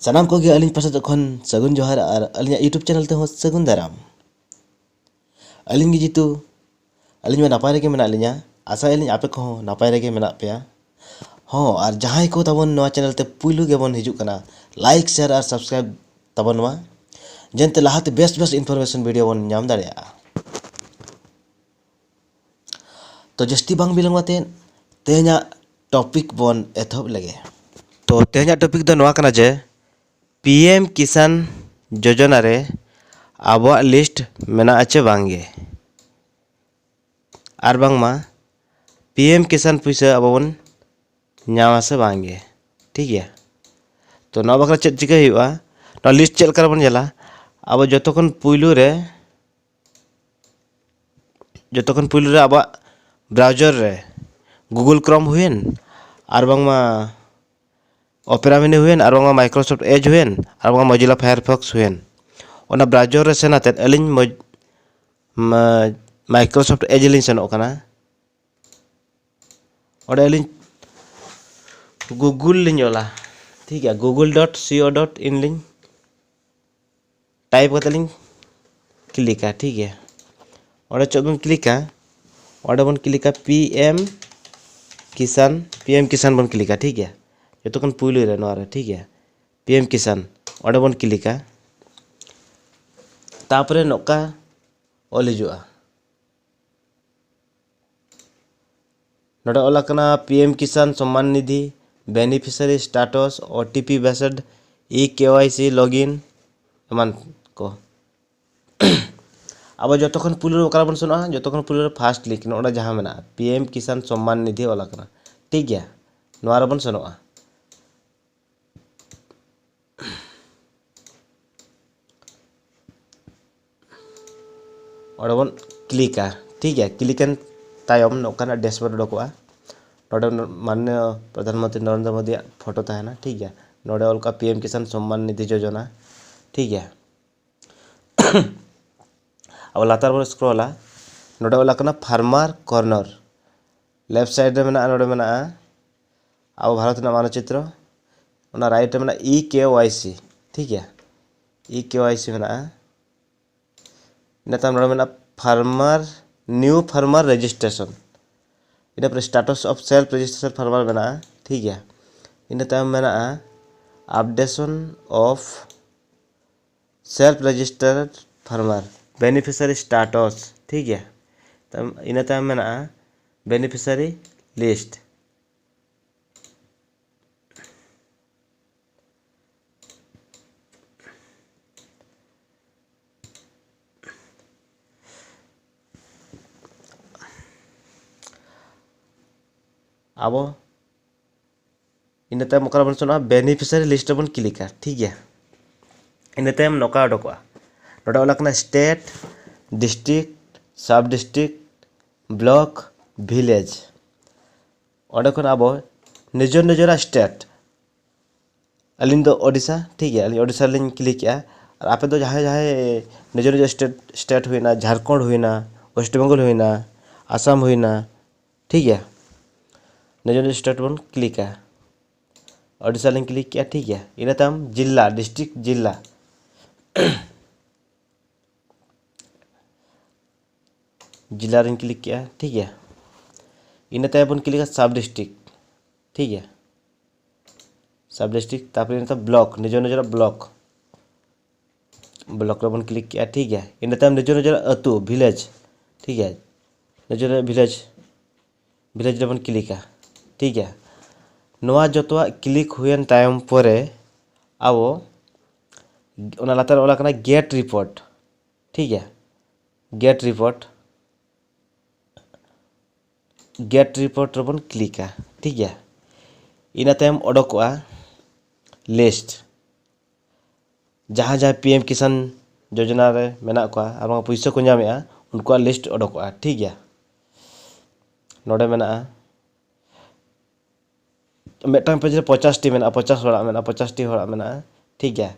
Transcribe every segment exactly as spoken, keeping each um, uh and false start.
ᱥᱟᱱᱟᱢ ᱠᱚᱜᱮ ᱟᱹᱞᱤᱧ ᱯᱟᱥᱴᱟ ᱥᱮᱫ ᱠᱷᱚᱱ ᱥᱟᱹᱜᱩᱱ ᱡᱚᱦᱟᱨ ᱟᱨ ᱟᱹᱞᱤᱧᱟᱜ YouTube channel ᱛᱮᱦᱚᱸ ᱥᱟᱹᱜᱩᱱ ᱫᱟᱨᱟᱢ᱾ ᱟᱹᱞᱤᱧ ᱜᱮ ᱡᱤᱛᱩ, ᱟᱹᱞᱤᱧ ᱢᱟ ᱱᱟᱯᱟᱭ ᱨᱮᱜᱮ ᱢᱮᱱᱟᱜ ᱞᱤᱧᱟ, ᱟᱥᱟᱭᱟᱞᱤᱧ ᱟᱯᱮ ᱠᱚᱦᱚᱸ ᱱᱟᱯᱟᱭ ᱨᱮᱜᱮ ᱢᱮᱱᱟᱜ ᱯᱮᱭᱟ᱾ ᱦᱚᱸ, ᱟᱨ ᱡᱟᱦᱟᱸᱭ ᱠᱚ ᱛᱟᱵᱚᱱ ᱱᱚᱣᱟ channel ᱛᱮ ᱯᱩᱭᱞᱩ ᱜᱮᱵᱚᱱ ᱦᱤᱡᱩᱜ ᱠᱟᱱᱟ, like, share ᱟᱨ subscribe ᱛᱟᱵᱚᱱ ᱢᱟ, ᱡᱮᱱᱛᱮ ᱞᱟᱦᱟᱛᱮ ᱵᱮᱥ ᱵᱮᱥ information video ᱵᱚᱱ ᱧᱟᱢ ᱫᱟᱲᱮᱭᱟᱜᱼᱟ᱾ ᱛᱚ ᱡᱟᱹᱥᱛᱤ ᱵᱟᱝ ᱵᱤᱞᱚᱢ ᱠᱟᱛᱮ ᱛᱮᱦᱮᱧᱟᱜ topic ᱵᱚᱱ ᱮᱛᱚᱦᱚᱵ ᱞᱮᱜᱮ᱾ ᱛᱚ ᱛᱮᱦᱮᱧᱟᱜ topic ᱫᱚ ᱱᱚᱣᱟ ᱠᱟᱱᱟ ᱡᱮ PM ᱠᱤᱥᱟᱱ ᱡᱳᱡᱚᱱᱟ ᱨᱮ ᱟᱵᱚᱣᱟᱜ list ᱢᱮᱱᱟᱜᱼᱟ ᱪᱮ ᱵᱟᱝ ᱜᱮ, ᱟᱨ ᱵᱟᱝᱢᱟ PM ᱠᱤᱥᱟᱱ ᱯᱩᱭᱥᱟᱹ ᱟᱵᱚ ᱵᱚᱱ ᱧᱟᱢᱟ ᱥᱮ ᱵᱟᱝ ᱜᱮ᱾ ᱴᱷᱤᱠ ᱜᱮᱭᱟ, ᱛᱚ ᱱᱚᱣᱟ ᱵᱟᱠᱷᱨᱟ ᱪᱮᱫ ᱪᱤᱠᱟᱹ ᱦᱩᱭᱩᱜᱼᱟ? ᱱᱚᱣᱟ list ᱪᱮᱫ ᱞᱮᱠᱟ ᱨᱮᱵᱚᱱ ᱧᱮᱞᱟ? ᱟᱵᱚ ᱡᱚᱛᱚ ᱠᱷᱚᱱ ᱯᱩᱭᱞᱩ ᱨᱮ ᱡᱚᱛᱚ ᱠᱷᱚᱱ ᱯᱩᱭᱞᱩ ᱨᱮ ᱟᱵᱚᱣᱟᱜ browser ᱨᱮ Google Chrome ᱦᱩᱭᱮᱱ, ᱟᱨ ᱵᱟᱝᱢᱟ Opera Mini ᱦᱩᱭᱮᱱ, ᱟᱨ ᱵᱟᱝᱢᱟ Microsoft Edge ᱦᱩᱭᱮᱱ, ᱟᱨ ᱵᱟᱝᱢᱟ Mozilla Firefox ᱦᱩᱭᱮᱱ, ᱚᱱᱟ browser ᱨᱮ ᱥᱮᱱ ᱟᱛᱮᱫ ᱟᱹᱞᱤᱧ ᱢᱚᱡᱽ-, ᱢᱟ-, Microsoft Edge ᱞᱤᱧ ᱥᱮᱱᱚᱜ ᱠᱟᱱᱟ᱾ ᱚᱸᱰᱮ ᱟᱹᱞᱤᱧ Google ᱞᱤᱧ ᱚᱞᱟ, ᱴᱷᱤᱠ ᱜᱮᱭᱟ, google dot co dot in ᱞᱤᱧ type ᱠᱟᱛᱮ ᱞᱤᱧ ᱠᱞᱤᱠᱟ᱾ ᱴᱷᱤᱠ ᱜᱮᱭᱟ, ᱚᱸᱰᱮ ᱪᱮᱫ ᱵᱚᱱ ᱠᱞᱤᱠᱟ? ᱚᱸᱰᱮ ᱵᱚᱱ ᱠᱞᱤᱠᱟ PM ᱠᱤᱥᱟᱱ, PM ᱠᱤᱥᱟᱱ ᱵᱚᱱ ᱠᱞᱤᱠᱟ᱾ ᱴᱷᱤᱠ ᱜᱮᱭᱟ, ᱡᱚᱛᱚ ᱠᱷᱚᱱ ᱯᱩᱭᱞᱩ ᱨᱮ ᱱᱚᱣᱟ ᱨᱮ, ᱴᱷᱤᱠ ᱜᱮᱭᱟ, PM ᱠᱤᱥᱟᱱ, ᱚᱸᱰᱮ ᱵᱚᱱ ᱠᱞᱤᱠᱟ᱾ ᱛᱟᱯᱚᱨᱮ ᱱᱚᱝᱠᱟ ᱚᱞ ᱦᱤᱡᱩᱜᱼᱟ᱾ ᱱᱚᱰᱮ ᱚᱞ ᱟᱠᱟᱱᱟ PM ᱠᱤᱥᱟᱱ ᱥᱚᱢᱢᱟᱱ Nidhi, beneficiary status, OTP based, eKYC login, ᱮᱢᱟᱱ ᱠᱚ᱾ ᱟᱵᱚ ᱡᱚᱛᱚ ᱠᱷᱚᱱ ᱯᱩᱭᱞᱩ ᱨᱮ ᱚᱠᱟ ᱨᱮᱵᱚᱱ ᱥᱮᱱᱚᱜᱼᱟ? ᱡᱚᱛᱚ ᱠᱷᱚᱱ ᱯᱩᱭᱞᱩ ᱨᱮ first link, ᱱᱚᱰᱮ ᱡᱟᱦᱟᱸ ᱢᱮᱱᱟᱜᱼᱟ, PM ᱠᱤᱥᱟᱱ ᱥᱚᱢᱢᱟᱱ ᱱᱤᱫᱷᱤ ᱚᱞ ᱟᱠᱟᱱᱟ᱾ ᱴᱷᱤᱠ ᱜᱮᱭᱟ, ᱱᱚᱣᱟ ᱨᱮᱵᱚᱱ ᱥᱮᱱᱚᱜᱼᱟ᱾ ᱚᱸᱰᱮ ᱵᱚᱱ ᱠᱞᱤᱠᱟ᱾ ᱴᱷᱤᱠ ᱜᱮᱭᱟ, ᱠᱞᱤᱠ ᱮᱱ ᱛᱟᱭᱚᱢ ᱱᱚᱝᱠᱟᱱᱟᱜ dashboard ᱩᱰᱩᱠᱚᱜᱼᱟ᱾ ᱱᱚᱰᱮ ᱢᱟᱱᱱᱤᱭᱚ ᱯᱨᱚᱫᱷᱟᱱ ᱢᱚᱱᱛᱨᱤ ᱱᱚᱨᱮᱱᱫᱨᱚ ᱢᱳᱫᱤᱭᱟᱜ ᱯᱷᱳᱴᱳ ᱛᱟᱦᱮᱱᱟ᱾ ᱴᱷᱤᱠ ᱜᱮᱭᱟ, ᱱᱚᱰᱮ ᱚᱞ ᱠᱟᱜᱼᱟ PM ᱠᱤᱥᱟᱱ ᱥᱚᱢᱢᱟᱱ ᱱᱤᱫᱷᱤ ᱡᱳᱡᱚᱱᱟ᱾ ᱴᱷᱤᱠ ᱜᱮᱭᱟ, ᱟᱵᱚ ᱞᱟᱛᱟᱨ ᱵᱚᱱ ᱥᱠᱨᱚᱞᱟ, ᱱᱚᱰᱮ ᱚᱞ ᱟᱠᱟᱱᱟ farmer corner, left side ᱨᱮ ᱢᱮᱱᱟᱜᱼᱟ, ᱱᱚᱰᱮ ᱢᱮᱱᱟᱜᱼᱟ ᱟᱵᱚ ᱵᱷᱟᱨᱚᱛ ᱨᱮᱱᱟᱜ ᱢᱟᱱᱪᱤᱛᱨᱚ᱾ ᱚᱱᱟ ᱨᱟᱭᱤᱴ ᱨᱮ ᱢᱮᱱᱟᱜᱼᱟ ᱤ ᱠᱮ ᱣᱟᱭ ᱥᱤ, ᱴᱷᱤᱠ ᱜᱮᱭᱟ, ᱤ ᱠᱮ ᱣᱟᱭ ᱥᱤ ᱢᱮᱱᱟᱜᱼᱟ᱾ ᱤᱱᱟᱹ ᱛᱟᱭᱚᱢ ᱱᱚᱰᱮ ᱢᱮᱱᱟᱜᱼᱟ ᱯᱷᱟᱨᱢᱟᱨ, ᱱᱤᱭᱩ ᱯᱷᱟᱨᱢᱟᱨ ᱨᱮᱡᱤᱥᱴᱨᱮᱥᱚᱱ᱾ ᱤᱱᱟᱹ ᱯᱚᱨᱮ status of self registration farmer ᱢᱮᱱᱟᱜᱼᱟ, ᱴᱷᱤᱠ ᱜᱮᱭᱟ᱾ ᱤᱱᱟᱹ ᱛᱟᱭᱚᱢ ᱢᱮᱱᱟᱜᱼᱟ updation of self registered farmer, beneficiary status, ᱴᱷᱤᱠ ᱜᱮᱭᱟ᱾ ᱛᱟᱭᱚᱢ, ᱤᱱᱟᱹ ᱛᱟᱭᱚᱢ ᱢᱮᱱᱟᱜᱼᱟ beneficiary list᱾ ᱟᱵᱚ ᱤᱱᱟᱹ ᱛᱟᱭᱚᱢ ᱚᱠᱟᱨᱮ ᱵᱚᱱ ᱥᱮᱱᱚᱜᱼᱟ? ᱵᱮᱱᱤᱯᱷᱤᱥᱤᱭᱟᱨᱤ ᱞᱤᱥᱴ ᱨᱮᱵᱚᱱ ᱠᱞᱤᱠᱟ, ᱴᱷᱤᱠ ᱜᱮᱭᱟ᱾ ᱤᱱᱟᱹ ᱛᱟᱭᱚᱢ ᱱᱚᱝᱠᱟ ᱚᱰᱚᱠᱚᱜᱼᱟ, ᱱᱚᱰᱮ ᱚᱞ ᱟᱠᱟᱱᱟ ᱥᱴᱮᱴ, ᱰᱤᱥᱴᱨᱤᱠᱴ, ᱥᱟᱵ ᱰᱤᱥᱴᱨᱤᱠᱴ, ᱵᱞᱚᱠ, ᱵᱷᱤᱞᱮᱡᱽ᱾ ᱚᱸᱰᱮ ᱠᱷᱚᱱ ᱟᱵᱚ ᱱᱤᱡᱮᱨ ᱱᱤᱡᱮᱨᱟᱜ ᱥᱴᱮᱴ, ᱟᱹᱞᱤᱧ ᱫᱚ ᱳᱰᱤᱥᱟ, ᱴᱷᱤᱠ ᱜᱮᱭᱟ, ᱟᱹᱞᱤᱧ ᱳᱰᱤᱥᱟ ᱨᱮᱞᱤᱧ ᱠᱞᱤᱠᱮᱜᱼᱟ᱾ ᱟᱨ ᱟᱯᱮ ᱫᱚ ᱡᱟᱦᱟᱸᱭ ᱡᱟᱦᱟᱸᱭ ᱱᱤᱡᱮᱨ ᱱᱤᱡᱮᱨ ᱥᱴᱮᱴ, ᱥᱴᱮᱴ ᱦᱩᱭᱱᱟ, ᱡᱷᱟᱲᱠᱷᱚᱸᱰ ᱦᱩᱭᱱᱟ, ᱳᱭᱮᱥᱴ ᱵᱮᱝᱜᱚᱞ ᱦᱩᱭᱱᱟ, ᱟᱥᱟᱢ ᱦᱩᱭᱱᱟ, ᱴᱷᱤᱠ ᱜᱮᱭᱟ, ᱱᱤᱡᱮᱨ ᱱᱤᱡᱮᱨ ᱥᱴᱮᱴ ᱵᱚᱱ ᱠᱞᱤᱠᱟ᱾ ᱳᱰᱤᱥᱟ ᱞᱤᱧ ᱠᱞᱤᱠ ᱠᱮᱜᱼᱟ, ᱴᱷᱤᱠ ᱜᱮᱭᱟ᱾ ᱤᱱᱟᱹ ᱛᱟᱭᱚᱢ ᱡᱤᱞᱟ, ᱰᱤᱥᱴᱨᱤᱠᱴ, ᱡᱤᱞᱟ, ᱡᱤᱞᱟ ᱨᱤᱧ ᱠᱞᱤᱠ ᱠᱮᱜᱼᱟ, ᱴᱷᱤᱠ ᱜᱮᱭᱟ᱾ ᱤᱱᱟᱹ ᱛᱟᱭᱚᱢ ᱵᱚᱱ ᱠᱞᱤᱠᱟ ᱥᱟᱵ ᱰᱤᱥᱴᱨᱤᱠᱴ, ᱴᱷᱤᱠ ᱜᱮᱭᱟ, ᱥᱟᱵ ᱰᱤᱥᱴᱨᱤᱠᱴ᱾ ᱛᱟᱨᱯᱚᱨᱮ ᱤᱱᱟᱹ ᱛᱟᱭᱚᱢ ᱵᱞᱚᱠ, ᱱᱤᱡᱮᱨ ᱱᱤᱡᱮᱨᱟᱜ ᱵᱞᱚᱠ, ᱵᱞᱚᱠ ᱨᱮᱵᱚᱱ ᱠᱞᱤᱠ ᱠᱮᱜᱼᱟ, ᱴᱷᱤᱠ ᱜᱮᱭᱟ᱾ ᱤᱱᱟᱹ ᱛᱟᱭᱚᱢ ᱱᱤᱡᱮᱨ ᱱᱤᱡᱮᱨᱟᱜ ᱟᱹᱛᱩ, ᱵᱷᱤᱞᱮᱡᱽ, ᱴᱷᱤᱠ ᱜᱮᱭᱟ, ᱱᱤᱡᱮᱨ ᱵᱷᱤᱞᱮᱡᱽ, ᱵᱷᱤᱞᱮᱡᱽ ᱨᱮᱵᱚᱱ ᱠᱞᱤᱠᱟ, ᱴᱷᱤᱠ ᱜᱮᱭᱟ᱾ ᱱᱚᱣᱟ ᱡᱚᱛᱚᱣᱟᱜ ᱠᱞᱤᱠ ᱦᱩᱭᱮᱱ ᱛᱟᱭᱚᱢ ᱯᱚᱨᱮ ᱟᱵᱚ ᱚᱱᱟ ᱞᱟᱛᱟᱨ ᱨᱮ ᱚᱞ ᱟᱠᱟᱱᱟ ᱜᱮᱴ ᱨᱤᱯᱳᱨᱴ, ᱴᱷᱤᱠ ᱜᱮᱭᱟ, ᱜᱮᱴ ᱨᱤᱯᱳᱨᱴ, ᱜᱮᱴ ᱨᱤᱯᱳᱨᱴ ᱨᱮᱵᱚᱱ ᱠᱞᱤᱠᱟ, ᱴᱷᱤᱠ ᱜᱮᱭᱟ᱾ ᱤᱱᱟᱹ ᱛᱟᱭᱚᱢ ᱚᱰᱚᱠᱚᱜᱼᱟ ᱞᱤᱥᱴ, ᱡᱟᱦᱟᱸ ᱡᱟᱦᱟᱸ ᱯᱤ ᱮᱢ ᱠᱤᱥᱟᱱ ᱡᱳᱡᱚᱱᱟ ᱨᱮ ᱢᱮᱱᱟᱜ ᱠᱚᱣᱟ ᱟᱨ ᱵᱟᱝ ᱯᱩᱭᱥᱟᱹ ᱠᱚ ᱧᱟᱢᱮᱜᱼᱟ, ᱩᱱᱠᱩᱣᱟᱜ ᱞᱤᱥᱴ ᱚᱰᱚᱠᱚᱜᱼᱟ, ᱴᱷᱤᱠ ᱜᱮᱭᱟ᱾ ᱱᱚᱰᱮ ᱢᱮᱱᱟᱜᱼᱟ ᱢᱤᱫᱴᱟᱝ ᱯᱮᱡᱽ ᱨᱮ ᱯᱚᱧᱪᱟᱥ ᱴᱤ ᱢᱮᱱᱟᱜᱼᱟ, ᱯᱚᱧᱪᱟᱥ ᱦᱚᱲᱟᱜ ᱢᱮᱱᱟᱜᱼᱟ, ᱯᱚᱧᱪᱟᱥ ᱴᱤ ᱦᱚᱲᱟᱜ ᱢᱮᱱᱟᱜᱼᱟ, ᱴᱷᱤᱠ ᱜᱮᱭᱟ᱾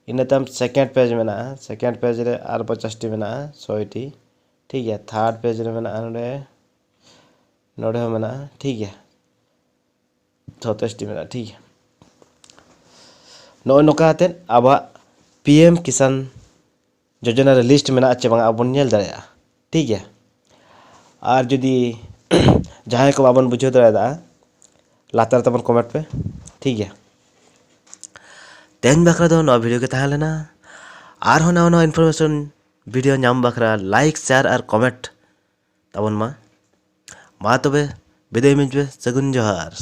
ᱤᱱᱟᱹ ᱛᱟᱭᱚᱢ ᱥᱮᱠᱮᱱᱰ ᱯᱮᱡᱽ ᱢᱮᱱᱟᱜᱼᱟ, ᱥᱮᱠᱮᱱᱰ ᱯᱮᱡᱽ ᱨᱮ ᱟᱨ ᱯᱚᱧᱪᱟᱥ ᱴᱤ ᱢᱮᱱᱟᱜᱼᱟ, ᱥᱚᱭ ᱴᱤ, ᱴᱷᱤᱠ ᱜᱮᱭᱟ᱾ ᱛᱷᱟᱨᱰ ᱯᱮᱡᱽ ᱨᱮ ᱢᱮᱱᱟᱜᱼᱟ ᱱᱚᱰᱮ, ᱱᱚᱰᱮ ᱦᱚᱸ ᱢᱮᱱᱟᱜᱼᱟ, ᱴᱷᱤᱠ ᱜᱮᱭᱟ, ᱥᱟᱛᱟᱥ ᱴᱤ ᱢᱮᱱᱟᱜᱼᱟ, ᱴᱷᱤᱠ ᱜᱮᱭᱟ᱾ ᱱᱚᱜᱼᱚᱭ ᱱᱚᱝᱠᱟ ᱠᱟᱛᱮᱫ ᱟᱵᱚᱣᱟᱜ ᱯᱤ ᱮᱢ ᱠᱤᱥᱟᱱ ᱡᱳᱡᱚᱱᱟ ᱨᱮ ᱞᱤᱥᱴ ᱢᱮᱱᱟᱜᱼᱟ ᱪᱮ ᱵᱟᱝ, ᱟᱵᱚ ᱵᱚᱱ ᱧᱮᱞ ᱫᱟᱲᱮᱭᱟᱜᱼᱟ᱾ ᱴᱷᱤᱠ ᱜᱮᱭᱟ᱾ ᱟᱨ ᱡᱩᱫᱤ ᱡᱟᱦᱟᱸᱭ ᱠᱚ ᱵᱟᱵᱚᱱ ᱵᱩᱡᱷᱟᱹᱣ ᱫᱟᱲᱮᱭᱟᱫᱟ, ᱞᱟᱛᱟᱨ ᱛᱟᱵᱚᱱ ᱠᱚᱢᱮᱱᱴ ᱯᱮ᱾ ᱴᱷᱤᱠ ᱜᱮᱭᱟ᱾ ᱛᱮᱦᱮᱧ ᱵᱟᱠᱷᱨᱟ ᱫᱚ ᱱᱚᱣᱟ ᱵᱷᱤᱰᱤᱭᱳ ᱜᱮ ᱛᱟᱦᱮᱸ ᱞᱮᱱᱟ᱾ ᱟᱨᱦᱚᱸ ᱱᱟᱣᱟ ᱱᱟᱣᱟ ᱤᱱᱯᱷᱚᱨᱢᱮᱥᱚᱱ ᱵᱷᱤᱰᱤᱭᱳ ᱧᱟᱢ ᱵᱟᱠᱷᱨᱟ ᱞᱟᱭᱤᱠ, ᱥᱮᱭᱟᱨ ᱟᱨ ᱠᱚᱢᱮᱱᱴ ᱛᱟᱵᱚᱱ ᱢᱟ᱾ ᱢᱟ ᱛᱚᱵᱮ ᱵᱤᱫᱟᱹᱭ ᱢᱤᱫ ᱯᱮ, ᱥᱟᱹᱜᱩᱱ ᱡᱚᱦᱟᱨ᱾